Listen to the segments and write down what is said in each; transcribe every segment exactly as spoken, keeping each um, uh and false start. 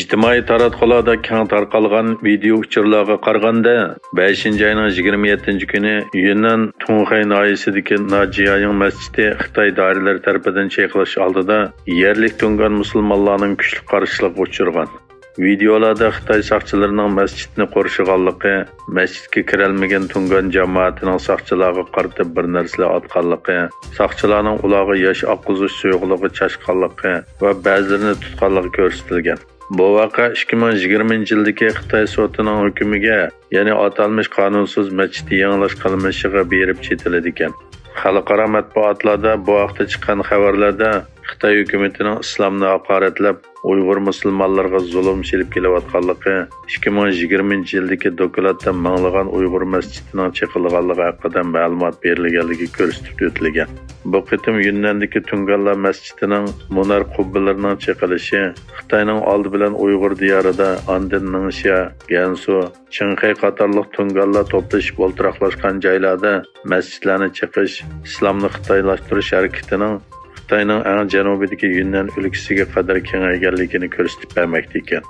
ئىجتىمائىي تاراتقۇلاردا كەڭ تارقالغان ۋىدېئو ئۇچۇرلارغا قارىغاندا، بەشىنچى ئاينىڭ يىگىرمە يەتتىنچى كۈنى يۈننەن تۇڭخەي ناھىيەسىدىكى ناجيايىڭ مەسچىتى خىتاي دائىرىلىرى تەرىپىدىن چېقىلىش ئالدىدا يەرلىك تۇڭگان مۇسۇلمانلارنىڭ كۈچلۈك قارشىلىقىغا ئۇچرىغان. ۋىدېئولاردا خىتاي ساقچىلىرىنىڭ مەسچىتنى قورشىغانلىقى، مەسچىتكە كىرەلمىگەن تۇڭگان جامائىتىنىڭ ساقچىلارغا قارىتىپ بىر نەرسىلەر ئاتقانلىقى، ساقچىلارنىڭ ئۇلارغا ياش ئاققۇزۇش تۇيغۇلىرىغا چاچقانلىقى ۋە بەزىلىرىنى تۇتقانلىقى كۆرسىتىلگەن. بۇ ۋەقە ئىككى مىڭ يىگىرمىنچى يىلدىكى خىتاي سوتىنىڭ ھۆكمىگە، يەنى ئاتالمىش قانۇنسىز مەسچىت يېڭىلاش قىلمىشىغا بېرىپ چېتىلىدىكەن. خەلقئارا مەتبۇئاتلاردا بۇ ھەقتە چىققان خەۋەرلەردە خىتاي ھۆكۈمىتىنىڭ ئىسلامنى ھاقارەتلەپ، ئۇيغۇر مۇسۇلمانلىرىغا زۇلۇم سېلىپ كېلىۋاتقانلىقى، ئىككى مىڭ يىگىرمىنچى يىلدىكى دوكلاتتا مىڭلىغان ئۇيغۇر مەسچىتىنىڭ چېقىلغانلىقى ھەققىدە مەلۇمات بېرىلگەنلىكى كۆرسىتىپ ئۆتۈلگەن. بۇ قېتىم يۈننەندىكى تۇڭگانلار مەسچىتىنىڭ مۇنار قۇببىلىرىنىڭ چېقىلىشى خىتاينىڭ ئالدى بىلەن ئۇيغۇر دىيارىدا، ئاندىن نىڭشيا، گەنسۇ، چىڭخەي قاتارلىق تۇڭگانلار توپلىشىپ ئولتۇراقلاشقان جايلاردا مەسچىتلەرنى چېقىش، ئىسلامنى خىتايلاشتۇرۇش ھەرىكىتىنىڭ خىتاينىڭ ئەڭ جەنۇبىدىكى يۈننەن ئۆلكىسىگە قەدەر كېڭەيگەنلىكىنى كۆرسىتىپ بەرمەكتە ئىكەن.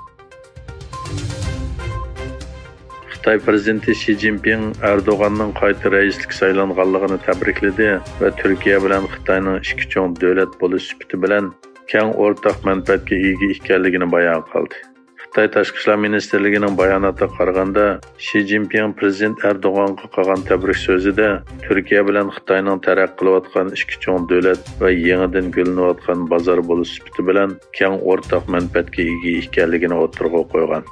خىتاي پىرېزىدېنتى شى جىنپىڭ ئەردوغاننىڭ قايتا رەئىسلىككە سايلانغانلىقىنى تەبرىكلىدى ۋە تۈركىيە بىلەن خىتاينىڭ ئىككى چوڭ دۆلەت بولۇش سۈپىتى بىلەن كەڭ ئورتاق مەنپەئەتكە ئىگە ئىكەنلىكىنى بايان قىلدى. خىتاي تاشقى ئىشلار مىنىستىرلىكىنىڭ باياناتىغا قارىغاندا، شى جىنپىڭ پىرېزىدېنت ئەردوغانغا قىلغان تەبرىك سۆزىدە تۈركىيە بىلەن خىتاينىڭ تەرەققىي قىلىۋاتقان ئىككى چوڭ دۆلەت ۋە يېڭىدىن گۈللىنىۋاتقان بازار بولۇش سۈپىتى بىلەن كەڭ ئورتاق مەنپەئەتكە ئىگە ئىكەنلىكىنى ئوتتۇرىغا قويغان.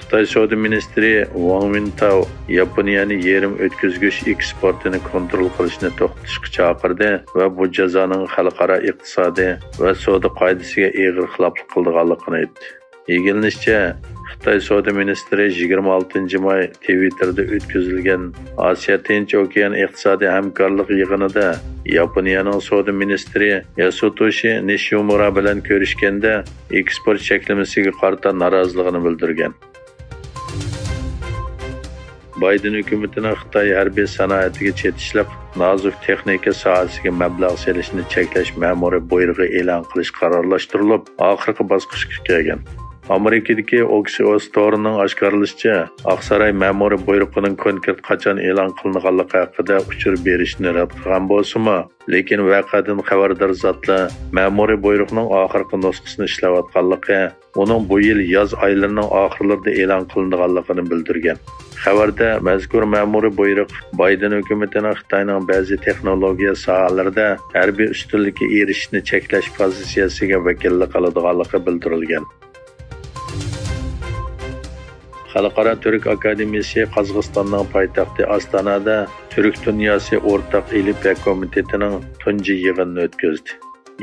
خىتاي سودا مىنىستىرى ۋاڭ ۋېنتاۋ ياپونىيەنى يېرىم ئۆتكۈزگۈچ ئېكسپورتىنى كونترول قىلىشنى توختىتىشقا چاقىردى ۋە بۇ جازانىڭ خەلقئارا ئىقتىسادىي ۋە سودا قائىدىسىگە ئېغىر خىلاپلىق قىلىدىغانلىقىنى ئېيتتى. ئىگىلىنىشىچە، خىتاي سودا مىنىستىرى يىگىرمە ئالتىنچى ماي تىۋىتتېردا ئۆتكۈزۈلگەن ئاسىيا تىنچ ئوكيان ئىقتىسادىي ھەمكارلىق يىغىنىدا ياپونىيەنىڭ سودا مىنىستىرى ياسۇتوشى نىشىمۇرا بىلەن كۆرۈشكەندە، ئېكسپورت چەكلىمىسىگە قارىتا نارازىلىقىنى بىلدۈرگەن. بايدېن ھۆكۈمىتىنىڭ خىتاي ھەربىي سانائىتىگە چېتىشلىق نازۇك تېخنىكا ساھەسىگە مەبلەغ سېلىشنى چەكلەش مەمۇرىي بۇيرۇقى ئېلان قىلىش قارارلاشتۇرۇلۇپ، ئاخىرقى باسقۇچقا كەلگەن. ئامېرىكىدىكى ئوكسىئوس تورىنىڭ ئاشكارىلىشىچە، ئاقساراي مەمۇرىي بۇيرۇقىنىڭ كونكرېت قاچان ئېلان قىلىنغانلىقى ھەققىدە ئۇچۇر بېرىشنى رەت قىلغان بولسىمۇ، لېكىن ۋەقەدىن خەۋەردار زاتلار مەمۇرىي بۇيرۇقنىڭ ئاخىرقى نۇسخىسىنى ئىشلەۋاتقانلىقى، ئۇنىڭ بۇ يىل ياز ئايلىرىنىڭ ئاخىرلىرىدا ئېلان قىلىنىدىغانلىقىنى بىلدۈرگەن. خەۋەردە مەزكۇر مەمۇرىي بۇيرۇق بايدېن ھۆكۈمىتىنىڭ خىتاينىڭ بەزى تېخنولوگىيە ساھەلىرىدە ھەربىي ئۈستۈنلۈككە ئېرىشىشنى چەكلەش پوزىتسىيەسىگە ۋەكىللىك قىلىدىغانلىقى بىلدۈرۈلگەن. خەلقئارا تۈرك ئاكادېمىيىسى قازاقىستاننىڭ پايتەختى ئاستانادا تۈرك دۇنياسى ئورتاق ئېلىپبە كومىتېتىنىڭ تۇنجى يىغىنىنى ئۆتكۈزدى.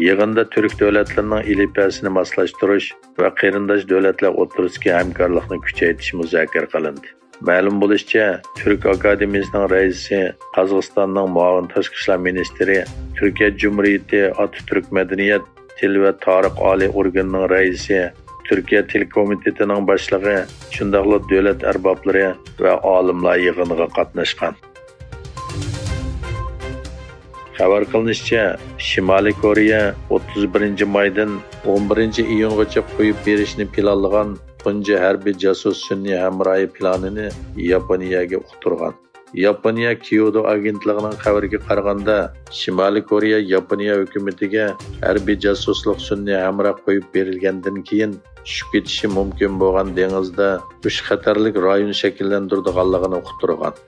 يىغىندا تۈرك دۆلەتلىرىنىڭ ئېلىپبەسىنى ماسلاشتۇرۇش ۋە قېرىنداش دۆلەتلەر ئوتتۇرىسىدىكى ھەمكارلىقنى كۈچەيتىش مۇزاكىرە قىلىندى. مەلۇم بولۇشىچە، تۈرك ئاكادېمىيىسىنىڭ رەئىسى، قازاقىستاننىڭ مۇئاۋىن تاشقى ئىشلار مىنىستىرى، تۈركىيە جۇمھۇرىيىتى ئاتاتۈرك مەدەنىيەت، تىل ۋە تارىخ ئالىي ئورگىنىنىڭ رەئىسى، تۈركىيە تىل كومىتېتىنىڭ باشلىقى، شۇنداقلا دۆلەت ئەربابلىرى ۋە ئالىملار يىغىنىغا قاتناشقان. خەۋەر قىلىنىشىچە، شىمالىي كورېيە ئوتتۇز بىرىنچى مايدىن ئون بىرىنچى ئىيۇنغىچە قويۇپ بېرىشنى پىلانلىغان تۇنجى ھەربىي جاسۇس سۈنئىي ھەمراھى پىلانىنى ياپونىيەگە ئۇقتۇرغان. ياپونىيە كيودو ئاگېنتلىقىنىڭ خەۋىرىگە قارىغاندا، شىمالىي كورېيە ياپونىيە ھۆكۈمىتىگە ھەربىي جاسۇسلۇق سۈنئىي ھەمراھ قويۇپ بېرىلگەندىن كېيىن، چۈشۈپ كېتىشى مۇمكىن بولغان دېڭىزدا ئۈچ خەتەرلىك رايون شەكىللەندۈرىدىغانلىقىنى ئۇقتۇرغان.